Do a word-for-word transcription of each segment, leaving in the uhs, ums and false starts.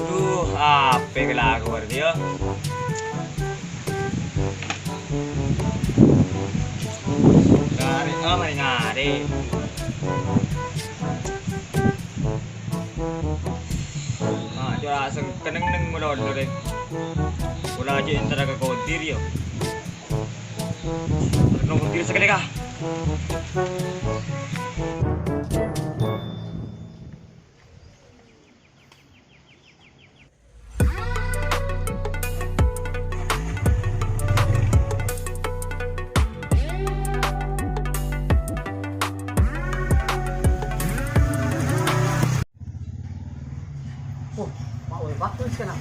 Duh, apè kalakowan rèya? Ngarè', ah, marè ngarè'. Ah, jhâ' sengkenneng malolo, rè. Kaulâ jhâ' entara ka Kodir, yâ. Renung diri sakalè, Kak. Oh, Pak Wai, bagus kan?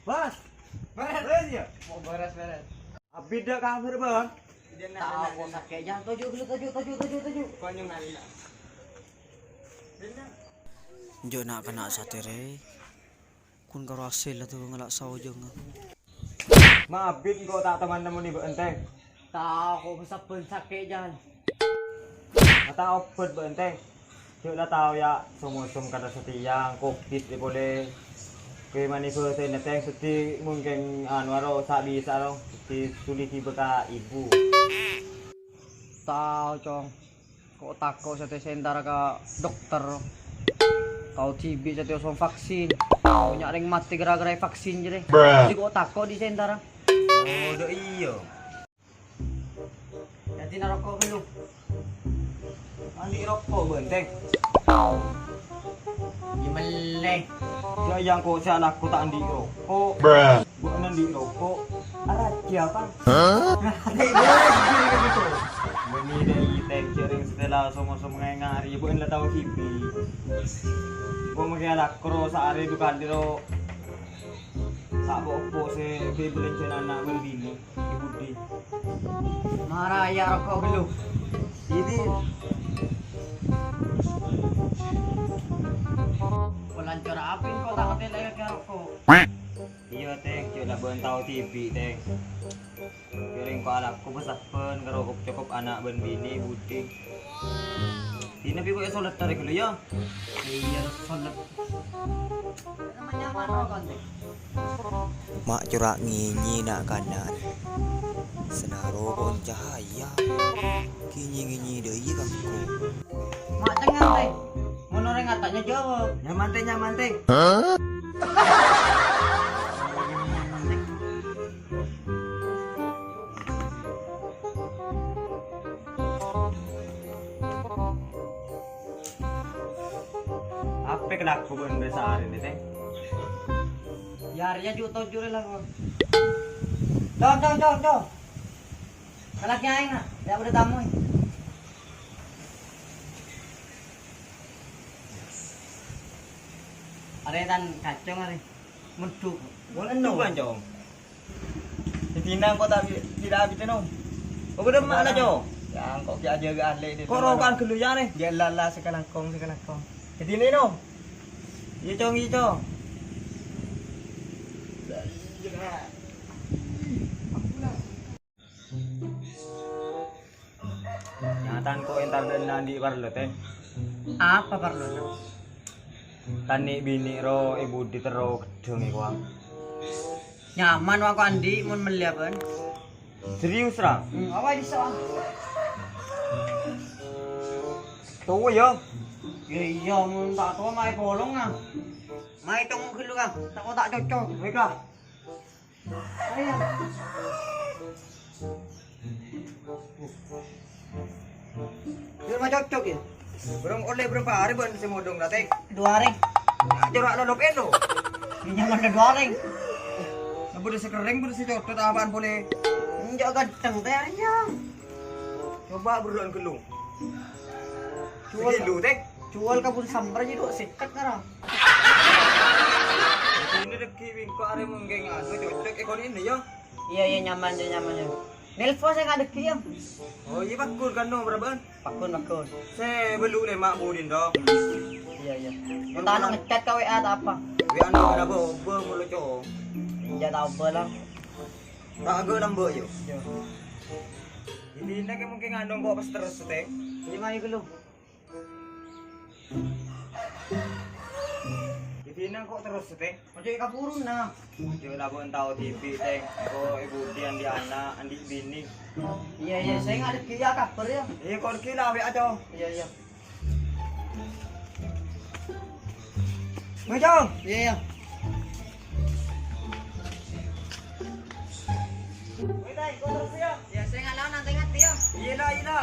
Bos. Beres. Beres, ya? Mau beres, beres. Abit dah kamar, Bang. Tao kok sakè', Jang. Toju' dulu, toju', toju', toju', toju'. Konyol kali, nak. Jhâ' na'-kana' satèya rè. Kun karo asèlla tu ngala' saojhângnga. Ma' abit engko' ta' toman nemmonè bâ'en, Tèng. Tao kok sabbhân sakè', Jang. Ma' ta' obhât bâ'en, Tèng. Jhâ' la tao, yâ, som-osom kantha satèya, covid rè polè. Kè manè bhâsèna, Tèng, seddhi mungkin anu aro, sa-bisa aro, seddhi suli ghibâ ka ibu. Tao, Cong. Ko'-tako' satèya sè entara ka dokter. Tao dhibi' satèya osom vaksin. Bânnya' rèng matè gara-gara vaksin jârèya. Bruh. Jadi ko'-tako' dhi' sè entara. Oh, dâ' iyâ. Jadi naroko' ghâllu. Andi' roko', Benteng. Yâ mellè. Yâ, yâ, engko' sè alako ta' andi' roko'. Bruh. Bâ'na andi' roko'. Arajâ, Pang. Hah? Bânnè dâ' iyâ, Teng, jhâ' rèng satèya la som-osom ngaè-ngaè, bâ'na la tao dhibi'. Engko' makè alako ro saarè du kali ro. Sa' po-, po sè èbâlânjhâna ana' bân binè, è budi. Mara yâ roko' ghâllu. Ini. Pelancor api engko' ta' ngatèla'è ka roko'. Iyâ, Teng, jhâ' la bâ'na tao dhibi', Teng. Jhâ' rèng ko' alako pasabbhân karo cokop ana' bân binè budi. Dinah bi' ko' èsolèt arè ghâllu, yâ? Iyâ, solèt. Ma' cora' ngènyè na'-kana'. Sanaro ko' cahaya. Ngènyè-ngènyè dâ' iyâ, Kangku. Ma' tengnga, Teng. Mon orèng atanya, jawab. Nyaman, Teng, nyaman, Teng. Hah? Apa kena aku bukan biasa hari ini, Teng? Yâ, arèya ju'-toju' rè la, Bang. Cong, cong, cong, cong. Kalaghi aèng, na'. Yâ, udah tamu. Arèya tan kacong, arèya. Mendhuk. Mendhuk, Cong. Dinah engko' ta' bi-, tidak habis, no. Kok udah mana, Cong? Yâ, engko' ki ajâgâ ahli di. Kok roko'an ghâllu yâ, nè? Yâ, la, la, sakalangkong, sakalangkong. Jadi ini, no. Iyâ, Cong, iyâ, Cong. Nyatana ko' entar dâ' andi' parlo, Teng. Apa parlona? Kan nè' binè' ro è budi terro ghedhâng è kowa. Nyaman wa' ko' andi' mon mellè bân. Serius, Ra? Hmm, apa bisa, Bang? Towa, yâ? Yâ, iyâ, mon ta' towa, maè polong, ah. Maè tonggu ghâllu, ah. Ta' ko' ta' cocok. Baiklah. Ayo. Yâ, ma' cocok, yâ? Bârâmpa, ollè bârâmpa arè bân sè modhung, Teng? Dua arè. Yâ, jârâ' lolop eno. Minjam ada dua arè. Nah, budi sè kerrèng, budi sè cocok, apaan polè? Enjâ' ghânteng, Teng, arèya. Coba berduaan ghâllu. Jual. Ghâllu, Teng. Jual ka budi sampra jâ' dua sèket, ngara. Ini dâggi' bingko arè mongghing anu cocok è konè'na, yâ? Iyâ, iyâ, nyaman, yâ, nyaman, yâ. Nelpon sè ngadâggi', yâ. Oh, iyâ, paggun kan, no, berapaan? Paggun, paggun. Sè bâllu' lèma' budin, dong. Iyâ, iyâ. Entara ngechat ka W A ta' apa? W A-na ora obâ-obâ molo, Cong. Iyâ, ta' obâ la. Ta' aghâ' lambâ', yâ. Iyâ. Iyâ, engko' terros, Tèng. Iyâ, mayu ghâllu. Iyâ, engko' terros, Tèng. Ojo kaburu, nah. Ojo la, bân tao dhibi', Tèng. Engko' è budi andi' ana', andi' binè. Iyâ, iyâ, sènga' dhâggi' yâ kabhâr yâ. Iyâ, engko' dhâggi' la, W A, Cong. Iyâ, iyâ. Maju. Iyâ, iyâ. Wèh, Tèng, engko' terros yâ. Iyâ, sènga' la, nantèngnga yâ. Iyâ la, iyâ la.